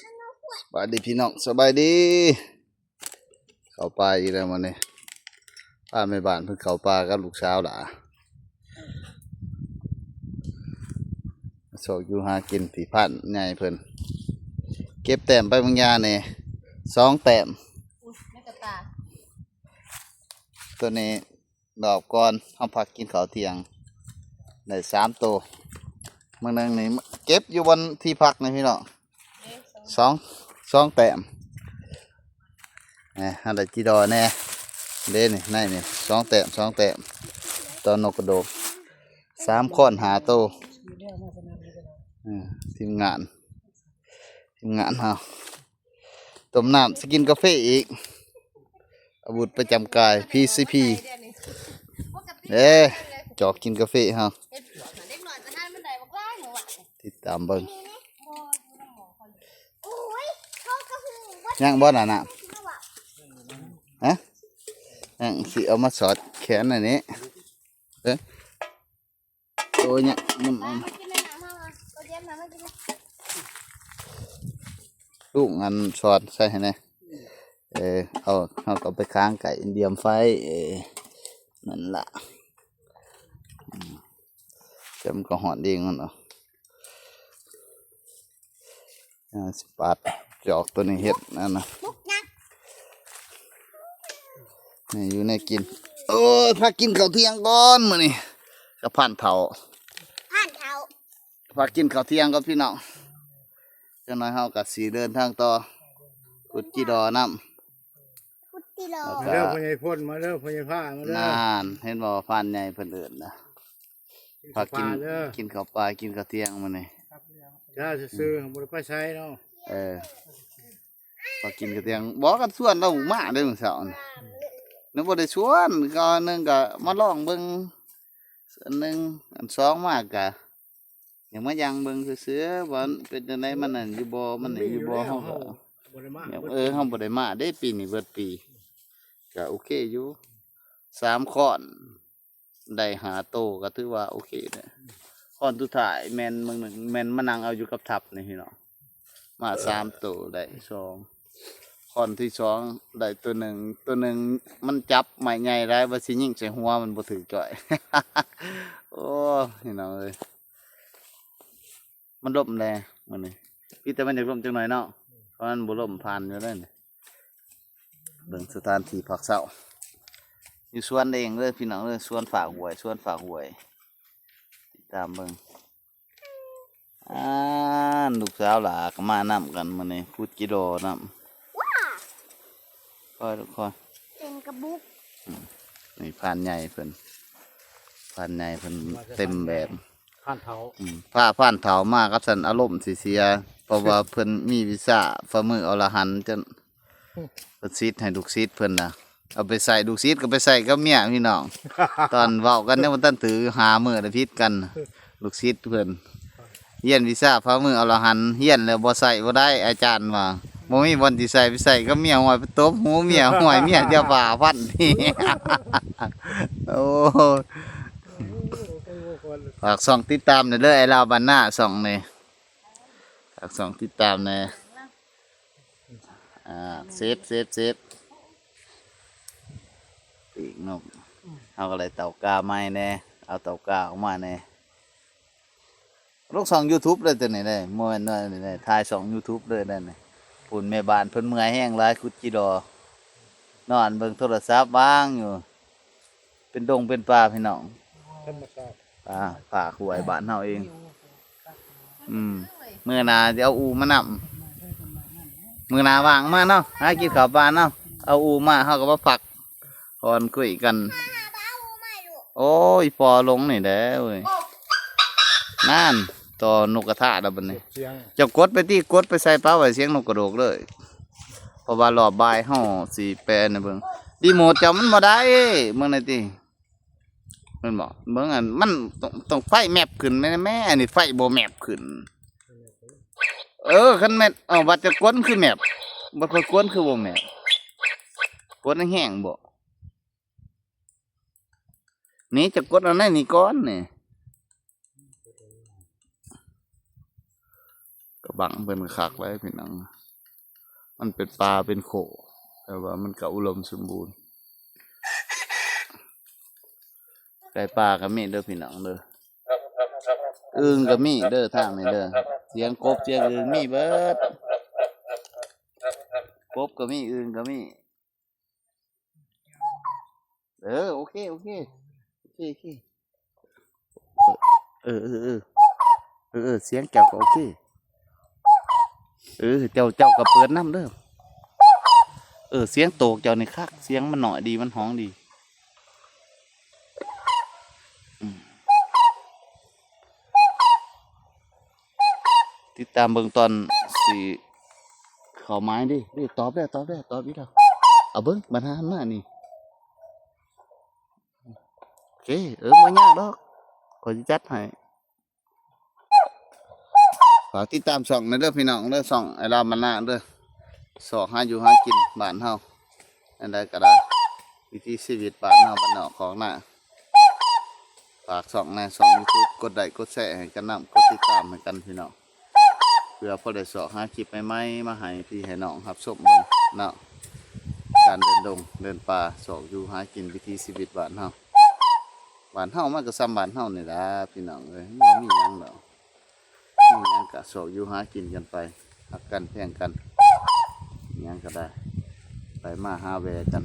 ສະບາຍດີພີ່ນ້ອງ ສະບາຍດີ. ເຂົ້າປ່າອີກແລ້ວມື້ນີ້ ພາແມ່ບ້ານເພິ່ນເຂົ້າປ່າກັບລູກສາວຫຼ້າ ຊອກຢູ່ຫາກິນທີ່ພານໃຫຍ່ເພິ່ນ ເກັບແຕ້ມໄປບາງຢ່າງແດ່ ສອງແຕ້ມ. ຕົວນີ້ ລອບກ່ອນ ເຮົາພັກກິນເຂົ້າທ່ຽງ ໄດ້ສາມໂຕ. ມື້ໜຶ່ງນີ້ເກັບຢູ່ບ່ອນທີ່ພັກນີ້ພີ່ນ້ອງ ສອງ ສອງແຕ້ມ. ເຮົາໄດ້ຈີ່ດໍແດ່ ເດ້ນີ້ ໃນນີ້ ສອງແຕ້ມ ສອງແຕ້ມ ຕໍ່ນົກກະໂດກ ສາມຄອນ ຫ້າໂຕ. ເອີ ທີມງານ ທີມງານເຮົາ ຕົ້ມນ້ຳ ຊິກິນກາເຟອີກ ອາວຸດປະຈຳກາຍ ພີຊີພີ ເດ້ ຈອກກິນກາເຟເຮົາ ຕິດຕາມເບິ່ງ. ຍັງບໍ່ນະ ນະ ຮະ ຍັງ ຊິເອົາມາສອດແຂນອັນນີ້ ເອີ. ໂອ້ຍ ຍັງ ມັນ ມາ ມາກິນນ້ຳເຮົາ ເອົາເຢັນມາ ມາກິນ ລຸງອັນສອດໃສ່ໃຫ້ແດ່ ເອີ ເອົາ ເຮົາກໍເອົາໄປຄ້າງໃກ້ດຽມໄຟ ເອີ ນັ້ນລະ ອືມ ແຕ່ມັນກໍຮ້ອນເອງມັນເນາະ. ອ່າ ຊິປາດຈອກຕົວນີ້ເຮັດອັນນະ ນີ້ຢູ່ແນວກິນ. ໂອ້ຍ ພາກິນເຂົ້າທ່ຽງກ່ອນມື້ນີ້ ກັບພານເຖົ້າ ພານເຖົ້າ ພາກິນເຂົ້າທ່ຽງກ່ອນພີ່ນ້ອງ ຈັກໜ້ອຍເຮົາກໍຊິເດີນທາງຕໍ່ ຂຸດຈີ່ດໍນຳ ຂຸດຈີ່ດໍ ແລ້ວກໍ ມາເດີພໍ່ໃຫຍ່ພົ້ນ ມາເດີພໍ່ໃຫຍ່ພາ ມາເດີ ນັ້ນ ເຫັນບໍ່ ພານໃຫຍ່ເພິ່ນເອີ້ນນະ. ພາກິນ ກິນເຂົ້າປ່າ ກິນເຂົ້າທ່ຽງມື້ນີ້ ຈ້າ ຊື່ໆ ບໍ່ໄດ້ໄປໃສເນາະ ເອີ ພາກິນເຂົ້າທ່ຽງ ບໍ່ ກັນຊວນລາວມາເດ້ມື້ເຊົ້ານີ້ ນະ ບໍ່ໄດ້ຊວນ ກໍໜຶ່ງກໍມາລອງເບິ່ງ ອັນໜຶ່ງ ອັນສອງມາກໍ ຢາກມາຍ່າງເບິ່ງຊື່ໆ ວ່າມັນເປັນຈັ່ງໃດ ມັນນັ້ນຢູ່ບໍ່ ມັນນີ້ຢູ່ບໍ່ ເຮົາກໍ ບໍ່ໄດ້ມາ ເອີ ເຮົາບໍ່ໄດ້ມາເດ້ ປີນີ້ເບິດປີ ກໍໂອເຄຢູ່ ສາມຄ້ອນ ໄດ້ຫ້າໂຕ ກໍຖືວ່າໂອເຄແລ້ວ. ຄ້ອນສຸດທ້າຍແມ່ນມື້ໜຶ່ງ ແມ່ນມານັ່ງເອົາຢູ່ກັບທັບນີ້ພີ່ນ້ອງ ມາສາມໂຕ ໄດ້ສອງ ຄ້ອນທີສອງ ໄດ້ໂຕໜຶ່ງ ໂຕໜຶ່ງມັນຈັບໄມ້ໃຫຍ່ຫຼາຍ ວ່າຊິຍິງໃສ່ຫົວມັນບໍ່ຖືກຈ້ອຍ. ໂອ້ ພີ່ນ້ອງເອີຍ ມັນລົມແດ່ມື້ນີ້ ມີແຕ່ມັນຢາກລົມຈັກໜ້ອຍເນາະ ເພາະມັນບໍ່ລົມຜ່ານຢູ່ເດ້ນີ້. ເບິ່ງສະຖານທີ່ພັກເຊົາ ຢູ່ສວນເອງເດີພີ່ນ້ອງເດີ ສວນຟາກຫ້ວຍ ສວນຟາກຫ້ວຍ ຕິດຕາມເບິ່ງ. ອ່າ ລູກສາວຫຼ້າກໍມານຳກັນມື້ນີ້ ຂຸດຈີ່ດໍນຳ ຄ່ອຍລູກຄ່ອຍ ເປັນກະບຸກ ອືມ ນີ້ພານໃຫຍ່ເພິ່ນ ພານໃຫຍ່ເພິ່ນເຕັມແບບ ພານເຖົ້າ ອືມ ພາ ພານເຖົ້າມາກັບຊັ້ນອາລົມຊິເສຍ ເພາະວ່າເພິ່ນມີວິຊາຝ່າມືອໍລະຫັນ ຈົນເພິ່ນສິດໃຫ້ລູກສິດເພິ່ນນະ ເອົາໄປໃຊ້ ລູກສິດກໍໄປໃຊ້ກັບເມຍພີ່ນ້ອງ ຕອນເວົ້າກັນຍັງບໍ່ທັນຖືກ ຫ້າມື້ລະຜິດກັນ ລູກສິດເພິ່ນ ຮຽນວິຊາຝ່າມືອໍລະຫັນ ຮຽນແລ້ວບໍ່ໃຊ້ບໍ່ໄດ້ ອາຈານວ່າ ບໍ່ມີບ່ອນຊິໃຊ້ ໄປໃຊ້ກັບເມຍ ຫ້ວຍ ໄປຕົບຫູເມຍ ຫ້ວຍ ເມຍຈະວ່າພັນ. ໂອ້ ຝາກຊ່ອງຕິດຕາມແດ່ເດີ ໄອ້ລາວບ້ານນາ ຊ່ອງນີ້ ຝາກຊ່ອງຕິດຕາມແດ່. ອ່າ ເຊບ ເຊບ ເຊບ ປີກນົກ ເຮົາກໍໄດ້ເຕົາກາໃໝ່ແດ່ ເອົາເຕົາກາອອກມາແດ່. ລົງຊ່ອງຢູທູບເລີຍຕົວນີ້ເດ້ ບໍ່ແມ່ນວ່ານີ້ເດ້ ຖ່າຍຊ່ອງຢູທູບເລີຍເດ້ນີ້. ພຸ້ນແມ່ບ້ານເພິ່ນເມື່ອຍແຮງຫຼາຍ ຂຸດຈີ່ດໍ ນອນເບິ່ງໂທລະສັບຫວ່າງຢູ່ ເປັນດົງເປັນປ່າພີ່ນ້ອງ ທຳມະຊາດ ປ່າ ປ່າຫ້ວຍບ້ານເຮົາເອງ. ອືມ ມື້ໜ້າຊິເອົາອູ່ມານຳ ມື້ໜ້າວ່າງມາເນາະ ຫາກິນເຂົ້າປ່າເນາະ ເອົາອູ່ມາ ເຮົາກໍມາພັກ ກ່ອນຄຸຍກັນ. ໂອ້ຍ ພໍລົງນີ້ແຫຼະເວີຍ ນັ້ນ ຕໍ່ນົກກະທາແລ້ວບັດນີ້. ສຽງ ເຈົ້າກົດໄປຕິ ກົດໄປໃສ່ປະໄວ້ສຽງນົກກະໂດກເລີຍ ເພາະວ່າຮອບບ່າຍເຮົາຊິແປໃຫ້ເບິ່ງ. ຣີໂມດເຈົ້າມັນບໍ່ໄດ້ ເບິ່ງແດ່ຕິ ແມ່ນບໍ່? ເບິ່ງອັນ ມັນຕ້ອງ ຕ້ອງໄຟແມັບຂຶ້ນແມ່ນແມ້ ອັນນີ້ໄຟບໍ່ແມັບຂຶ້ນ. ເອີ ຄັນແມ່ນ ເອົາ ບັດຈະກົດຄືແມັບ ບັດຂ້ອຍກົດຄືບໍ່ແມັບ ກົດແຮງໆ ບໍ່? ນີ້ ຈະກົດເອົາໃນນີ້ກ່ອນນີ້ ກ ບັງເພິ່ນຄັກໄວ້ພີ່ນ້ອງ ມັນເປັນປ່າເປັນໂຄກ ແຕ່ວ່າມັນກໍອຸດົມສົມບູນ ໄກ່ປ່າກໍມີເດີພີ່ນ້ອງເດີ ອຶ່ງກໍມີເດີທາງນີ້ເດີ ສຽງກົບສຽງອຶ່ງມີເບິດ ກົບກໍມີ ອຶ່ງກໍມີ. ເອີ ໂອເຄ ໂອເຄ ໂອເຄ ໂອເຄ ເອີ ເອີ ເອີ ເອີ ເອີ ສຽງເຈົ້າກໍໂອເຄ ເອີ ເຈົ້າ ເຈົ້າກໍເປີດນຳເດີ ເອີ ສຽງໂຕກເຈົ້ານີ້ຄັກ ສຽງມັນໜ້ອຍດີ ມັນຮ້ອງດີ ອືມ. ຕິດຕາມເບິ່ງຕອນຊິເຂົ້າໝາຍເດ້ ເດ້ ຕອບແລ້ວ ຕອບແລ້ວ ຕອບອີກແລ້ວ ເອົາເບິ່ງບັນຫາມານີ້ ໂອເຄ ເອີ ບໍ່ຍາກດອກ ຂ້ອຍຊິຈັດໃຫ້ ຝາກຕິດຕາມຊ່ອງແດ່ເດີພີ່ນ້ອງເດີ ຊ່ອງອ້າຍລາວມານາເດີ ຊອກຫາຢູ່ຫາກິນບ້ານເຮົາ ອັນໃດກໍໄດ້ ວິຖີຊີວິດບ້ານເຮົາ ບ້ານນອກຄອກນາ ຝາກຊ່ອງແດ່ ຊ່ອງຢູທູບ ກົດໄລ້ກົດແຊໃຫ້ກັນນຳ ກົດຕິດຕາມໃຫ້ກັນພີ່ນ້ອງ ເພື່ອພໍໄດ້ຊອກຫາຄລິບໃໝ່ໆ ມາໃຫ້ພີ່ໃຫ້ນ້ອງຮັບຊົມເບິ່ງເນາະ ການເດີນດົງເດີນປ່າ ຊອກຢູ່ຫາກິນ ວິຖີຊີວິດບ້ານເຮົາ ບ້ານເຮົາມັນກໍສ່ຳບ້ານເຮົານີ້ລະພີ່ນ້ອງເອີຍ ມັນບໍ່ມີຫຍັງດອກ ມີຫຍັງກະຊອກຢູ່ຫາກິນກັນໄປ ຮັກກັນແພງກັນ ຫຍັງກະໄດ້ ໄປມາຫາແວ່ກັນ